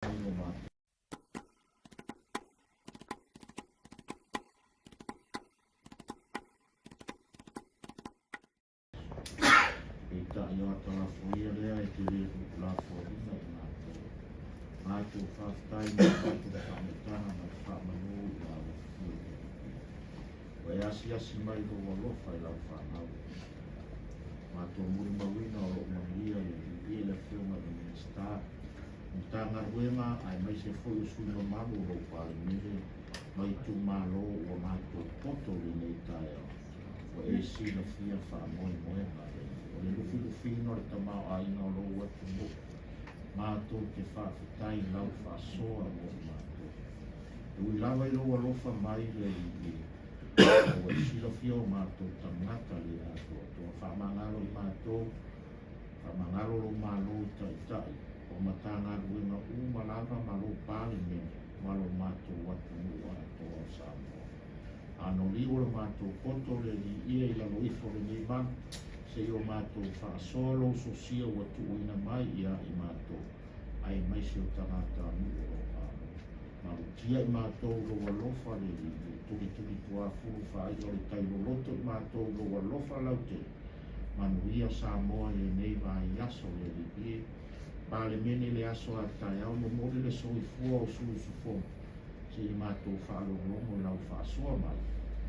Peitai o ata lafoia lea e te le lafoaina i matou. Matou faafetai mo tatou faamatanga ma le faamanu i lau Afioga. Ua e asiasi mai lou alofa i lau fanau. Matou molimauina o lo o manuia le Alii le Afioga i le Minisita, Matagaluega aemaise foi o sui usufono mamalu o lou Palemene ma itumalo ua matou poto i lenei taeao. Ua e silafia faamoemoega o le lufilufiina o le tamaoaiga o lou atunuu. Matou te faafetai i lau faasoa mo i matou. E ui lava i lou alofa mai le Alii, ua e silafia o matou tagata le atoatoa. Faamagalo i matou, faamagalo lou Malo i Taitai o Matagaluega uma lava ma lou Palemene ma lo matou atunuu atoa o Samoa. Anoliu o le matou poto le Alii e i lalo ifo o lenei malu, seia o matou faasoa lou sosia ua tuuina mai ia i matou, aemaise o tagatanuu o lou Malo. Malutia i matou lou alofa le Alii e, tulitulituafulu faai'a o le tai loloto i matou lou alofa lautele. Manuia Samoa i lenei vaiaso le Alii e. Palemene le aso a taeao, momoli le soifua o sui usufono, seia matou faalogologo i lau faasoa mai,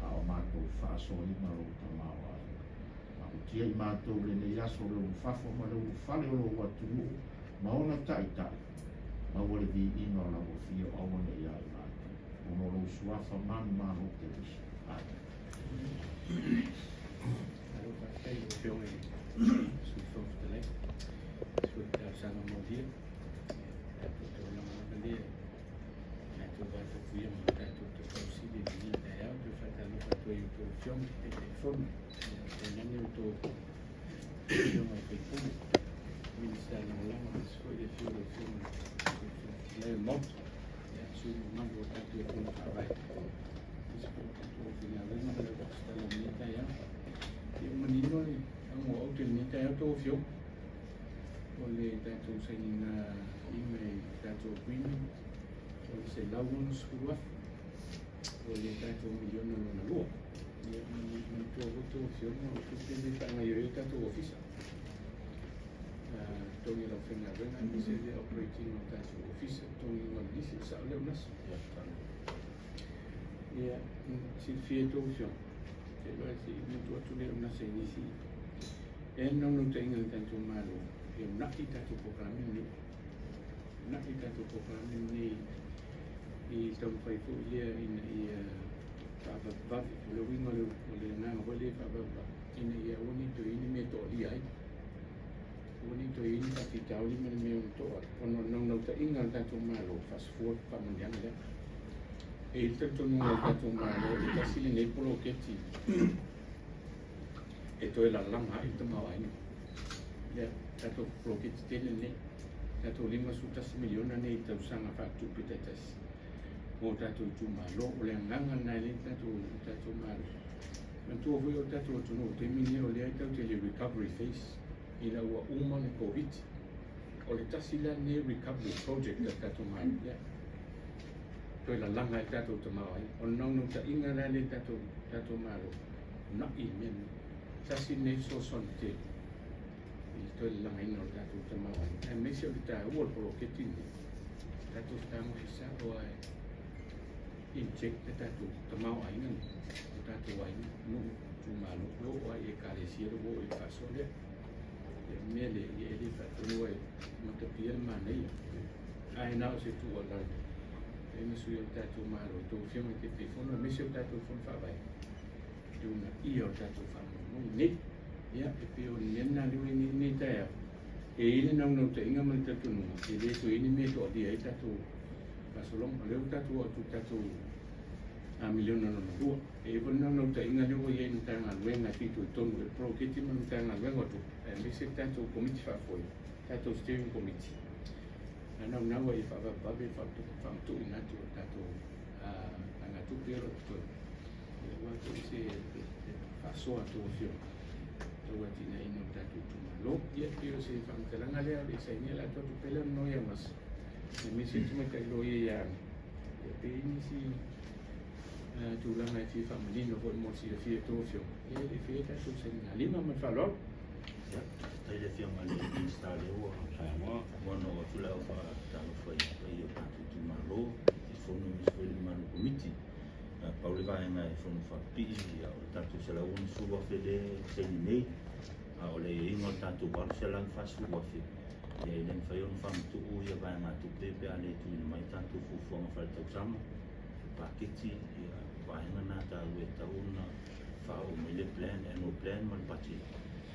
a o matou faasoaina lou tamaoaiga. Malutia i matou i lenei aso le ulufafo ma le ulufale o lou atunuu ma ona taitai, maua le viiga o lau afio aua ne i ia i matou. Ona o lou suafa manumalo Keriso. Amene. Malo faafetai i lau Afioga i le Sui Fofoga Fetalai i se talosaga molia. Tatou taulaga lava lea tatou vatapuia ma tatou Tapaau Sili i lenei taeao. Toe faatalofa atu ai i a outou Afioga i Taitaifono, tainane outou Afioga i sui usufono, Minisita Lagolago, aemaise foi le afio o lau Afioga i le Sui Fofoga Fetalai o le Maota, sui usufono mamalu o tatou Fono Faavae, aemaise foi o tatou aufaigaluega ma le au tusitala i lenei taeao. Ia, ua manino le auga o aute i lenei taeao tou Afioga, o le tatou sainiga lima i le tatou agreement o le $160,000 o le tatou miliona lona lua. Ia, manatua foi tou Afioga, o tupe nei e faagaoioi ai le tatou ofisa, totogi o le aufaigaluega aemaise le operate ina o tatou ofisa, totogiina o le lisi, e sao lea Unasa? Ia, silafia e tou Afioga, ou te iloa se i mutu atu lea Unasa i nisi, e i ai le naunautaiga a le tatou Malo e uunai tatou polokalame lenei, uunai tatou polokalame lenei i taumafai foi lea ina ia faavavevave. O le uiga o le agaga foi lea e faavavevave ina ia aua ne i toe i ai ni mea e toalia ai, aua ne i toe i ai ni faafitauli ma ni mea ono toa ai, ona o le naunautaiga a le tatou Malo e faasafua le faamanuiaga lea. E i ai le talitonuga o le tatou Malo e tasi lenei poloketi e toe lalaga ai le tamaoaiga lea, tatou poloketi tele lenei, tatou $51 miliona nei i tausaga faaletupe taitasi mo tatou itumalo. O le agaga lena e le tatou Malo. Manatua foi o le tatou atunuu i le taimi lenei o lea e tatou te i le recovery phase ina ua uma le Koviti. O le tasi la lenei recovery project a le tatou Malo lea, toe lalaga ai le tatou tamaoaiga. O le naunautaiga la lea i le tatou Malo, uunai le mea lenei. Tasi lenei fesoasoani tele i le toe lalagaina o le tatou tamaoaiga, aemaise o le taua o le poloketi lenei, tatou fetagofi sao lava e inject le tatou tamaoaiga lenei, o tatou aiga, nuu, itumalo, e oo lava i ekalesia le ua oo i le faasoa lea. Le mea lea, ia e le faatonuina e matapia le manaia, ae na o se tuualalo e na sui o le tatou Malo, tou Afioga i Taitaifono, aemaise o le tatou Fono Faavae, e uunaia o le tatou faamoemoe lenei. Ia, e pei o le mea lena lea ua i ai lenei taeao, e i ai le naunautaiga ma le talitonuga, e le toe i ai ni mea e toalia ai tatou faasologa. O lea ua tatou oo atu i le tatou miliona lona lua. E i ai foi le naunautaiga lea ua i ai i le Matagaluega e fitoitonu i le poloketi ma le Matagaluega o Tupe, aemaise le tatou Komiti Faafoe, tatou Steering Committee, a naunau ai e faavavevave le faamatuuina atu o tatou vaegatupe ia o lo o totoe, aua foi se faasoa a outou afioga tau atinaeina o tatou itumalo. Ia, e pei o se faamatalaga lea o le i sainia le atoa tupe lea ono ia masa. Aemaise le tamaitai loia ia ia pe i ai nisi tulaga e fia faamanino foi mo le silafia e a outou afioga, ia e le i faia tatou sainigalima. Ma le faaaloalo. Faafetai i le Afioga i le Minisita o lea ua ua na oo atu lau faatalofa i le paia o le tatou itumalo i fono aemaise foi le mamalu o le Komiti. Pau le vaega e fono faapipii, o le tatou $160,000 lea e saini nei, a o le aiaiga o le tatou $840,000, ia e le mafai ona faamatuu ia vaegatupe pe a le tuuina mai tatou fuafuaga faaletausaga, paketi, ia vaega na taua e tatau ona faaoo mai le plan, annual plan ma le budget,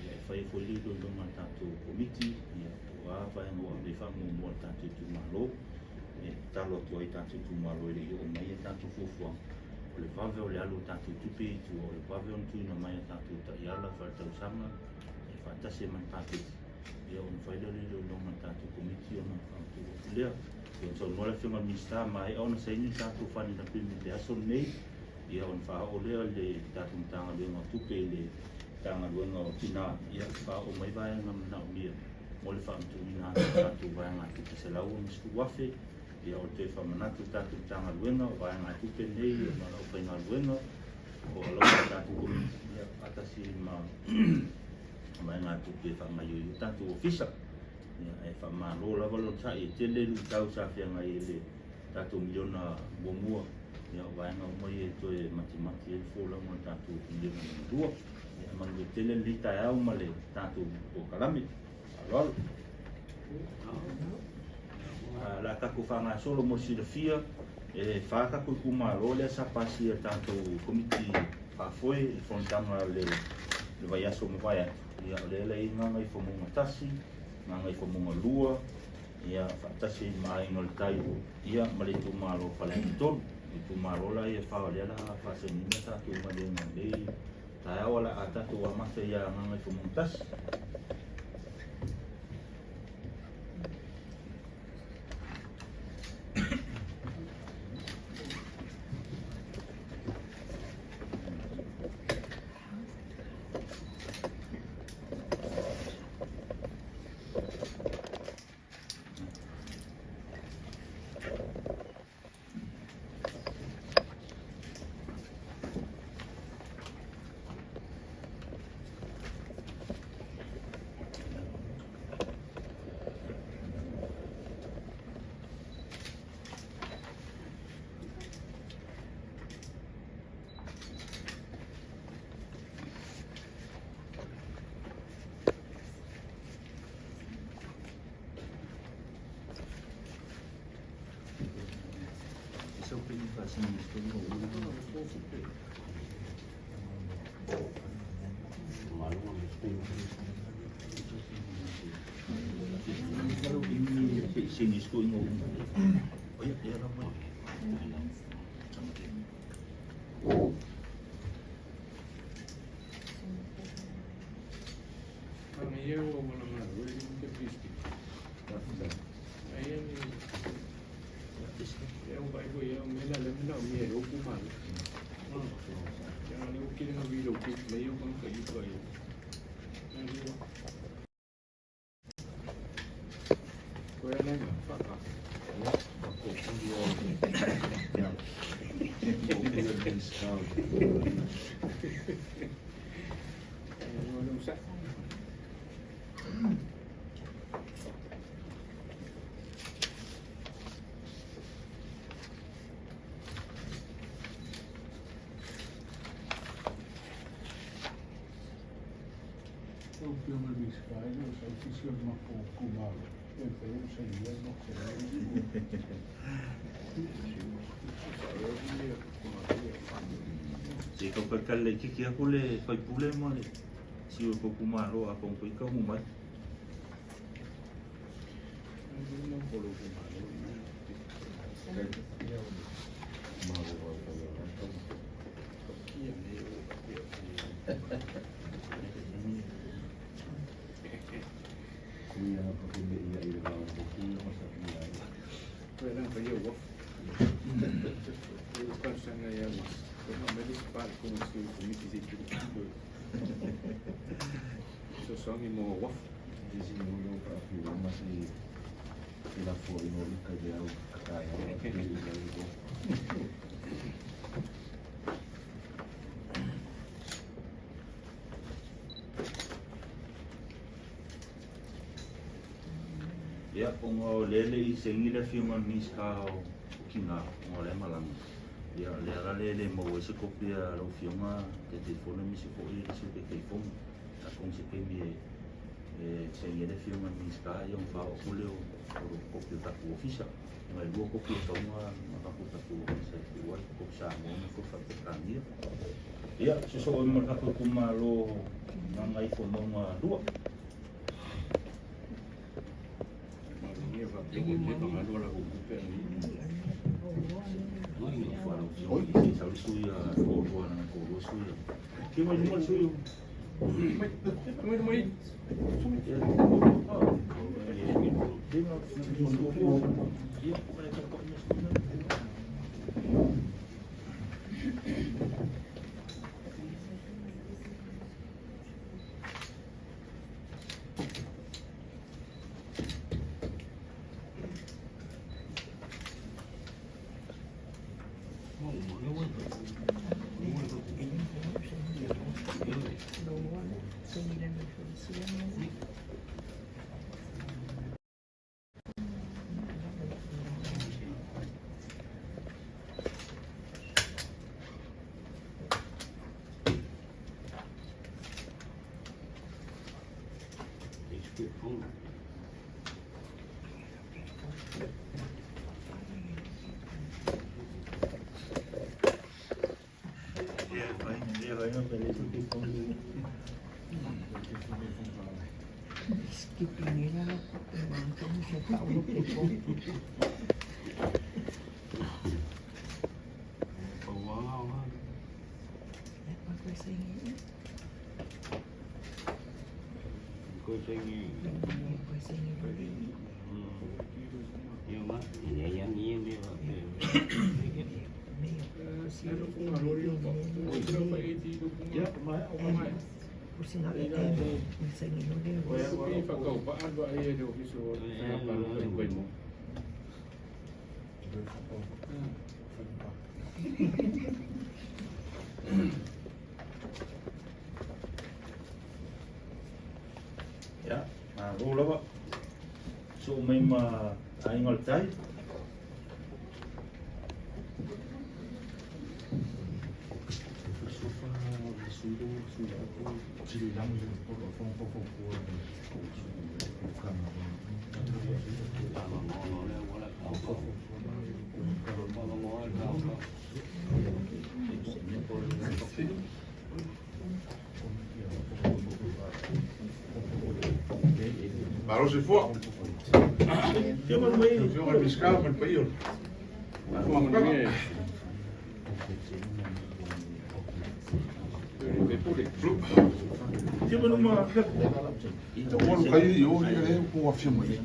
ia e fai ai foi le iloiloga a le tatou Komiti, ia po o a vaega ua ave i ai le faamuamua a le tatou itumalo. E tatalo atu ai i tatou itumalo e le i oo mai a tatou fuafuaga, o le vave o le alu o tatou tupe i tua, o le vave ona tuuina mai a tatou taiala faaletausaga e faatasi ai ma le paketi, ia ona fai lea o le iloiloga a le tatou Komiti ona faamatuu atu lea. Pei ona saunoa le Afioga i le Minisita, maea ona saini le tatou funding agreement i le aso lenei, ia ona faaoo lea i le tatou Matagaluega o Tupe i le Matagaluega o Tina, ia faaoo mai vaega manaomia mo le faamatuuina atu o tatou vaegatupe $160,000. Ia o le toe faamanatu i le tatou Matagaluega o vaegatupe nei ma le aufaigaluega o alauni o le tatou Komiti, ia faatasi ai ma vaegatupe e faagaoioi ai tatou ofisa. Ia, ae faamalo lava le onosai, e tele luitau sa feagai ai i le tatou miliona muamua, ia o vaega uma ia e toe matimati ai le folauga o le tatou miliona lona lua. Ia manuia tele lenei taeao ma le tatou polokalame. Faaaloalo. O le a tatou faagasolo mo le silafia, e fa tatou itumalo lea sa pasia e le tatou Komiti faafoe i le fonotaga o le vaiaso ua mavae atu. Ia, o lea la e i ai Gagaifomauga 1, Gagaifomauga 2, ia faatasi ai ma Aiga o le Tai, ia ma le itumalo o Faleata 3. O itumalo la ia e fa o lea o le a faasainiina tatou maliega i lenei taeao. O le a tatou amata ia Gagaifomauga 1. Manaia ua auala galue le biscuit. Aia ni e au vai foi au mea la le manaomia e lou itumalo. Ia lea ua tele na relocate mai au tagata i uka i Koe ana ina whaka. Lau Afioga i le Minisita, e le o sau se isi o le matou itumalo e mafai ona sainia le matou Se i tau talitali laitiiti atu le sui usufono ma le sui o le tou itumalo a tou taunuu mai. Fesoasoani mo uafu. Felafolaina o ika i le au taeao ae tele i le au. Ia, ona o lea e le i saini le Afioga i le Minisita o Tina, ona o lea e malaga, ia o le ala lea e le maua ai se kopi a lau Afioga Taitaifono aemaise foi le Sui Taitaifono. Atonu o se taimi e saini ai le Afioga i le Minisita ia ona faaoo atu lea o kopi o le tatou Ofisa. Ona e lua kopi e tatau ona avatu i le tatou Ofisa e tuu ai, kopi Samoa ma kopi faa-Peretania. Ia, sosoo ai ma le tatou itumalo o Gagaifomauga 2. Ia, malo lava. Soo mai ma Aiga o le Tai. Malo soifua. Ia mai mai. Afioga i le Minisita ma le paia o le Ia mai numa. Ua alu kai i o ia lea ua afio mai.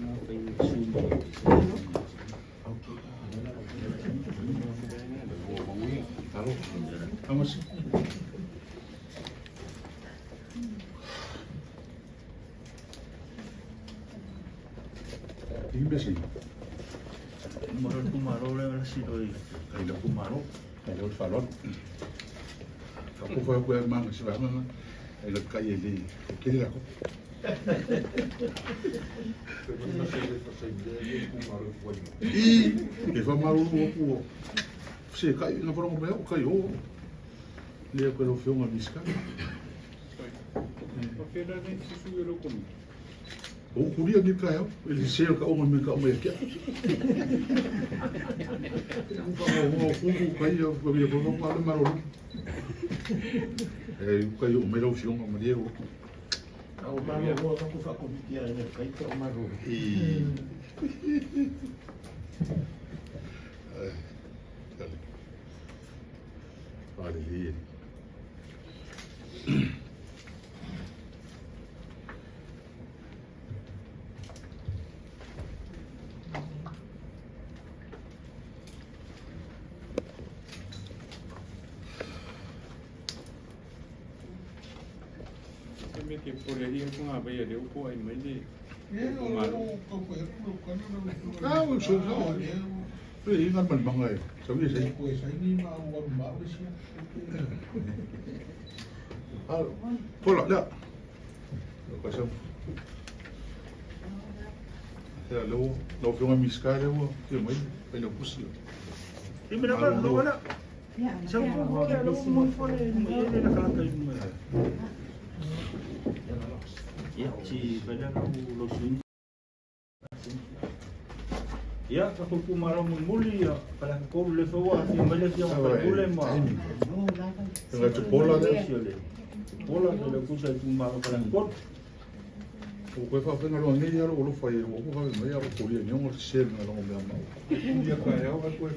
Alo. Amasi. I mesi. Mo le kumalo le la silo i kai le kumalo. Ai le faalolo. Fakofa ko ya manga se ba manga. Ai le kai e le ke le ko. I e fa malu o ku. Se kai na fara mo kai o. Le ko lo fionga miska. O kuria ni kai o. Ele se ka o me ka o me kia. Ka o o ku kai o ko mi ko no pa le malo. E kai o me lo fionga ma le o. O malo o ka ku whakomiti a ina kai ka o malo. I Hallelujah. Me ke pole ia ko ngā vai le upo ai mai le Ah, ua so so. E i ngā manga e. Sa wi sei. Ah, pola la. Ka sa. Ia lo lo fionga miska le ua te mai pe le pusi. E mena ka lo wala. Sa mo ke lo mo fo le mo e le ka ka mo. Ia ti vela lo lo sui. Ia ka ko ku maro mo muli ia pala ko le fo wa ti mele ti o pa le ma. Nga te pola le. Le. Pola le ku sa tu maro pala ko. O koe whawhenga loa nei alo o lofa i o ko whawe mai alo ko lia niongo te sel nga longo mea mau. Ia ka e au koe wha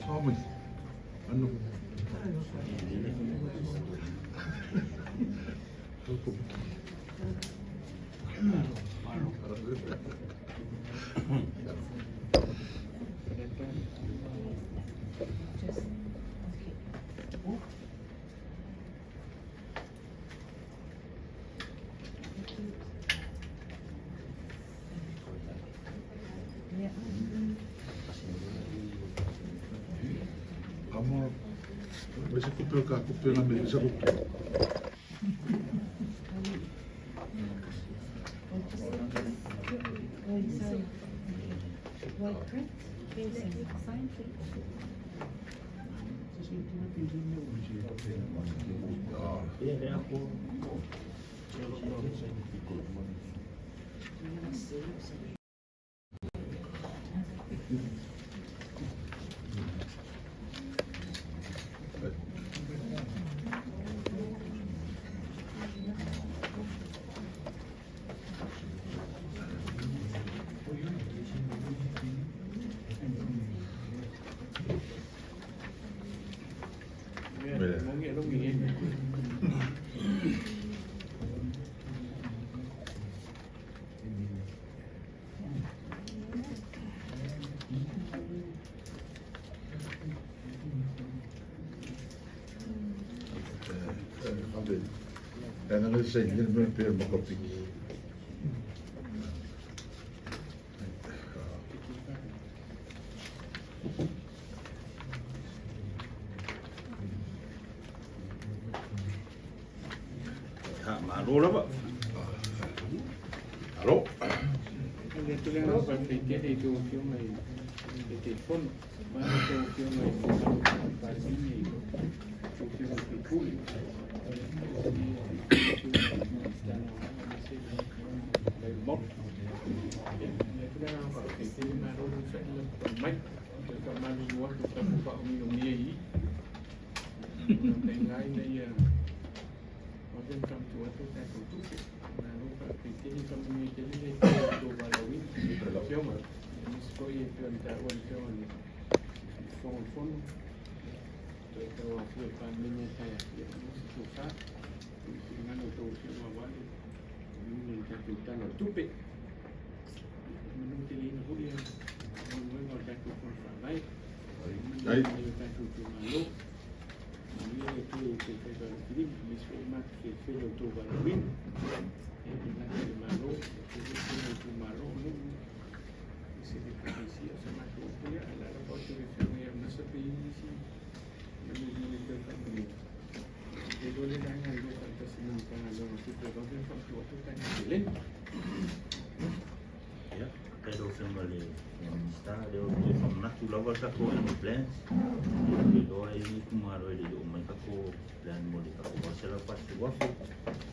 Ah, mai. Ano. Ama, vai se kupe ka kupe na me sa kupe. White print, sign, please. Ia le ako. Mo ngi lo ngi. Ave. E na le sei le me pe mo kopi. Ha ma lo lava. Alo. Le tu le ngā pa te te te tō fionga i te te fono. Ma tō fionga i te pa ni tō fionga i te puli. Mai mok. Le tu le ngā pa te te ma ro lo sa le pa mai. Te ka ma lu wa tu ka pa o mi o mi i. Te ngai nei ia. O te kam tu atu ta ko tu. Ma ro pa te te ni ka mi te ni te tō walawi. Fionga. Ni sko i pe ta o le fionga ni. Fono fono. Te te o fu e pa mene ta ya. Ya no se tu fa. Ni ngano tō fionga wale. Ni ni ta tu tano tupe. Manu te lina hui e. Mo mo ta tu fono fa mai. Ai. Ni ta tu tu malo. Ni e tu te te ka kiri ni so ma ke fe lo tō walawi. E ni na te malo, te te tu malo no. Se te ici, sa ma ko ko ya la la pa tu fe ya na sa pe ici. Ni ni ni te ka ni. Te do le nga lo ka ta sin ka na lo tu te do te fa tu tu ta ni le. Ia, kai lo fionga le Minista le o te whamanatu lava sa ko annual plans. Ia ke loa e ni kumaro e le o mai kako plan mo le kako wasela pa su wafe.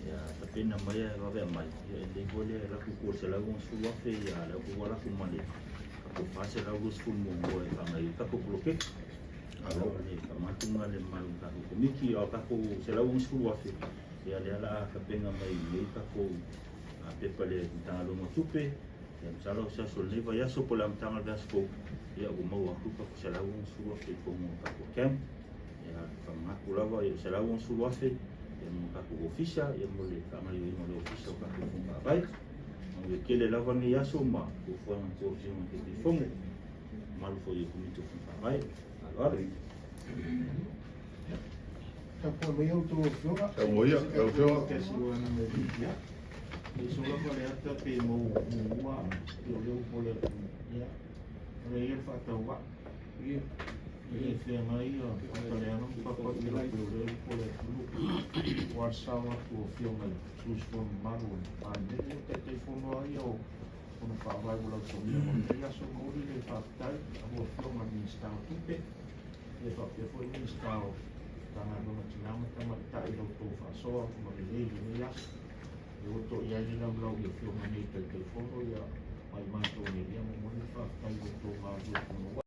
Ia tapena mai e wawe mai. Ia e le gole la ku ko se la gon su wafe ia la ku wala ku male. Kako pase la gon su mo mo e whanga i kako bloke. Alo le whamatunga le malu kako komiki o kako se la gon su wafe. Ia le ala ka penga mai le kako a pepa le tanga longo tupe. Ia msala o sa so le vai aso po la mtanga le aso ia o mau aku ka ko sala un su afe ko mo ka ko kem ia ka maku lava ia sala un su afe ia mo ka ko ofisa ia mo le ka mai mo le ofisa ka ko ka vai mo le kele lava ni aso ma ko fo ko fi mo te fongo mamalu foi o Komiti o Fono Faavae. Aloalo. Tapuai maia outou afioga. Saunoa ia, lau Afioga. Ia. E sola Faleata pe mau muamua pe o lea upu o le atunuu. Ia. O lea ia le faatauvaa. Ia. E le feagai ia Faasaleleaga ma Papailoa pei o lea upu o le atunuu. Aua le sao atu o afioga i sui usufono mamalu o le Palemene, o Taitaifono lava ia o Fono Faavae ua lautogia mo lenei aso. E momoli le faafetai i lau Afioga i le Minisita o Tupe, ia faapea foi le Minisita o Matagaluega o Tina ma Tamaitai i la outou faasoa ma lelei i lenei aso. E oto i ai le laulau i Afioga nei i Taitaifono ma i matou nei, ia momoli le faafetai i lo outou galulue punouai.